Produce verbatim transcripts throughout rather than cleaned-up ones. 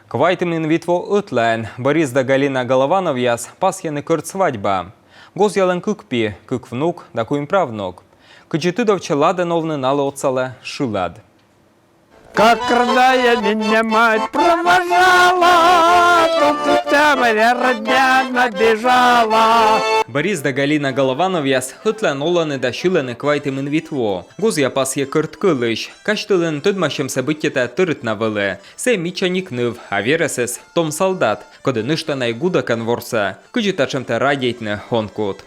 Квайтымын вит во ӧтлаын Борис да Галина Головановъяс пасйӧны кӧрт свадьба. Гозъялӧн кык пи, кык внук да куим правнук. Кыдзи тыдовтчӧ ладӧн овны налы отсалӧ шылад. Как родная меня мать провожала, тут вся моя родня набежала. Борис да Галина Головановъяс ӧтлаын олӧны да сьылӧны квайтымын вит во. Гозъя пасйӧ кӧрт кӧлысь. Казьтылӧны тӧдмасьӧмсӧ быттьӧ тайӧ тӧрыт на вӧлі. Сійӧ мичаник ныв, а верӧсыс — том салдат, коді нӧшта на и гудӧкӧн ворсӧ. Кыдзи татшӧмтӧ радейтны он кут.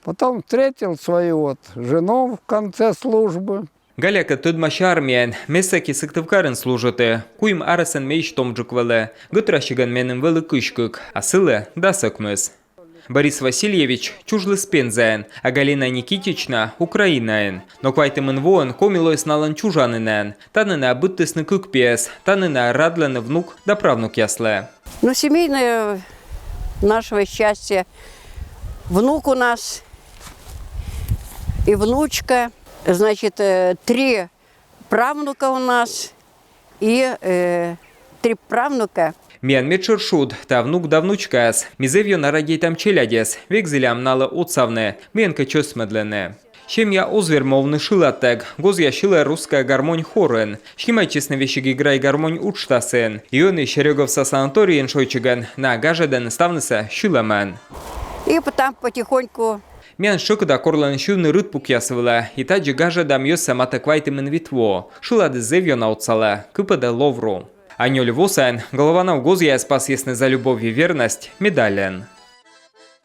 Потом встретил свою вот жену в конце службы. Галякӧ тӧдмасьӧ армияын, ме сэки Сыктывкарын служиті. Куим арӧсӧн меысь томджык вӧлі. Гӧтрасигӧн меным вӧлі кызь кык, а сылы дас ӧкмыс. Борис Васильевич чужліс Пензаын, а Галина Никитична — Украинаын. Но квайтымын воын Коми лоис налӧн чужанінӧн. Тані найӧ быдтісны кык пиӧс, тані найӧ радлӧны внук да правнукъяслы. Ну, семейное нашего счастья. Внук у нас и внучка. Значит, э, три правнука у нас и, э, три правнука. Миян медшӧр шуд — тайӧ внук да внучкаыс. Ми зэв ёна радейтам челядьӧс, век зілям налы отсавны, мыйӧнкӧ чӧсмӧдлыны. Семья оз вермы овны шыладтӧг. Гозъя сьылӧ «Русская гармонь» хорын. Снимайтчисны весиг «Играй, гармонь» уджтасын. И ӧні Серёговса санаторийын шойччигӧн найӧ гажӧдӧны ставнысӧ сьылӧмӧн. И потом потихоньку. Миян тшӧкыда корлӧны сьывны рытпукъяс вылӧ. И тадзи гажӧдам йӧзсӧ матӧ квайтымын вит во. Шыладыс зэв ёна отсалӧ, кыпӧдӧ ловру. А нёль во сайын Голованов гозъяяс пасйисны «За любовь и верность» медальӧн.